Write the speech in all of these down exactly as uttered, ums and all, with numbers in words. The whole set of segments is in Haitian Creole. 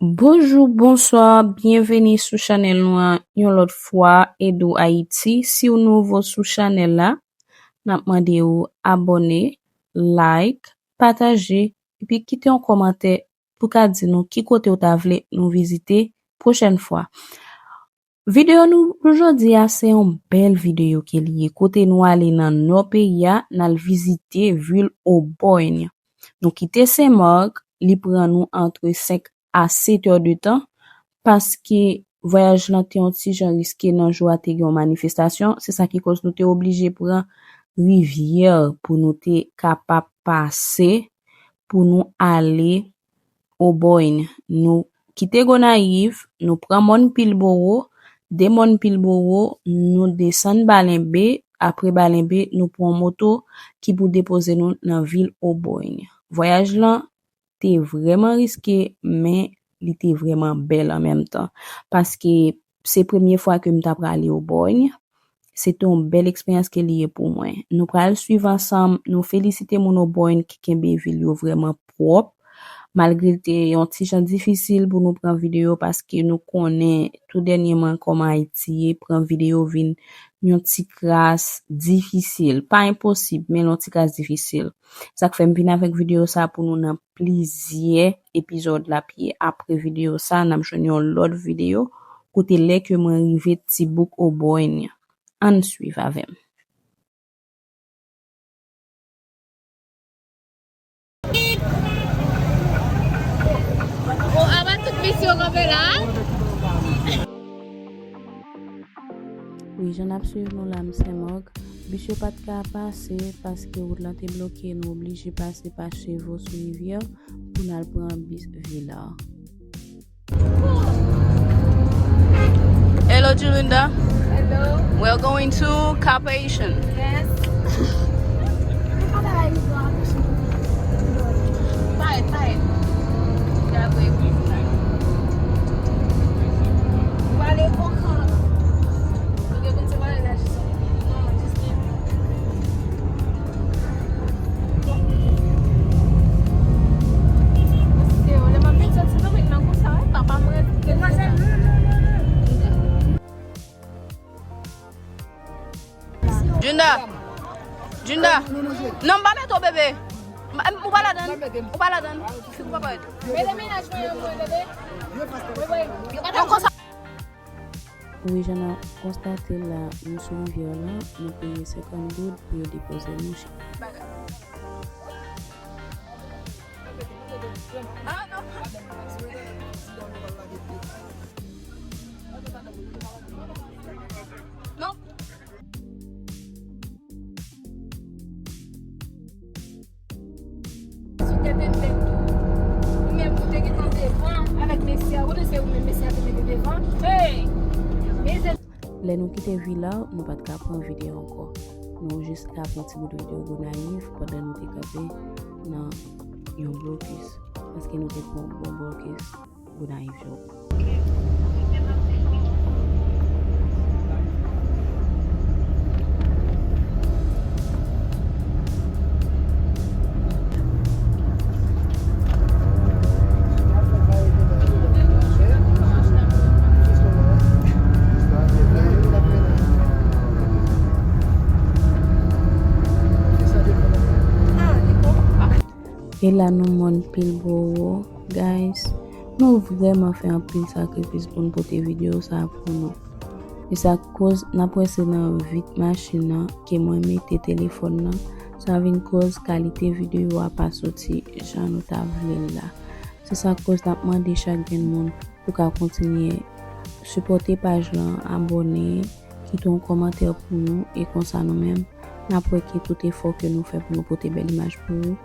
Bonjou, bonswa, byenveni sou chanèl nou an yon lòt fwa, Edo Ayiti. Si w nouvo sou chanèl la, n ap mande w abòne, like, pataje, epi kite yon kòmantè pou ka di nou ki kote w ta vle nou vizite pwochèn fwa. Videyo nou pou jodi a se yon bèl videyo ke li ye, kote nou ale nan nò peyi a, n al vizite vil Obòny. Nou kite Senmak, li pran nou antre senk a sèt è de tan, paske vwayaj lan te yon ti jan riske nan jou a te gen yon manifestasyon, se sa ki koz nou te oblije pran rivyè pou nou te kapab pase, pou nou ale Obòyn. Nou kite Gonayiv, nou pran mòn Pilbowo, de mòn Pilbowo, nou desann Balenbe, apre Balenbe, nou pran moto ki pou depoze nou nan vil Obòyn. Vwayaj lan te vrèman riske, men li te vrèman bèl an menm tan. Paske se premye fwa ke m ta prale Obòyn. Se te yon bèl eksperyans ke li ye pou mwen. Nou pral swiv ansanm, nou felisite moun Obòyn ki kenbe vil yo vrèman pwòp. Malgre l te yon ti jan difisil pou nou pran videyo, paske nou konnen tou dènyèman kòman Ayiti ye, pran videyo vin yon ti kras difisil. Pa enposib, men yon ti kras difisil. Sa k fè m vin avèk videyo sa pou nou nan plizyè epizòd l ap ye. Apre videyo sa, n ap jwenn yon lòt videyo kote lè ke mwen rive Ti Bouk Obòyn. Ann swiv avè m. Bon, apa tout bis yo kanpe la? Wi, jan n ap swiv nou la, m Senmak. Bis yo pa t ka pase paske wout lan te bloke, nou oblije pase pa Chevaux sou rivyè pou n al pran bis Vila. Hello, Julinda. Hello. We're going to Cap Haïtien. Yes. Parèt, parèt. Junda. Junda. Non, m pa mete w, bebe. M pa, m, ou pa ladann. Ou pa ladann. Ou pa parèt. Mete mennaj mwen yo, mwen, bebe. Wi, wi. Yo pa konsa. Wi, jan n ap konstate la, nou sou rivyè la, nou peye senkant goud pou yo depoze nou. Non. Sou tèt Endèk tou. Ou menm ou te gentan devan avèk mesye a. Ou te se ou menm mesye a te mete devan. Hey! Mezanmi. Lè nou kite Vila, nou pa t ka pran videyo ankò. Nou jis ka pran ti bout videyo Gonayiv pandan nou te kanpe nan yon blokis. Paske nou te pran yon bon blokis. Gonayiv yo. E la nou mòn Pilbowo, guys. Nou vrèman fè anpil sakrifis pou n pote videyo sa a pou nou. E sa k koz n ap wè se nan vit machin nan ke mwen mete telefòn nan. Sa vin koz kalite videyo a pa soti jan nou ta vle l la. Se sa k koz n ap mande chak grenn moun pou ka kontinye sipòte paj lan, abòne, kite yon kòmantè pou nou, e konsa nou menm, n ap wè ke tout efò ke nou fè pou nou pote bèl imaj pou ou.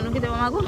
Nou kite Bamako?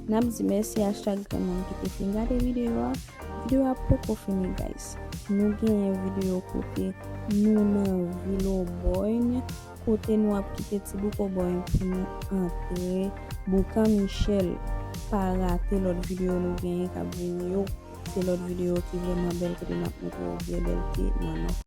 N ap di mèsi a chak grenn moun ki te fin gade videyo a. Videyo a poko fini, guys. Nou genyen videyo kote nou nan vil Obòyn, kote nou ap kite ti bouk Obòyn pou nou antre Boukan Michèl. Pa rate lòt videyo nou genyen k ap vini yo. Se lòt videyo ki vrèman bèl kote n ap montre w byen bèlte nan nò.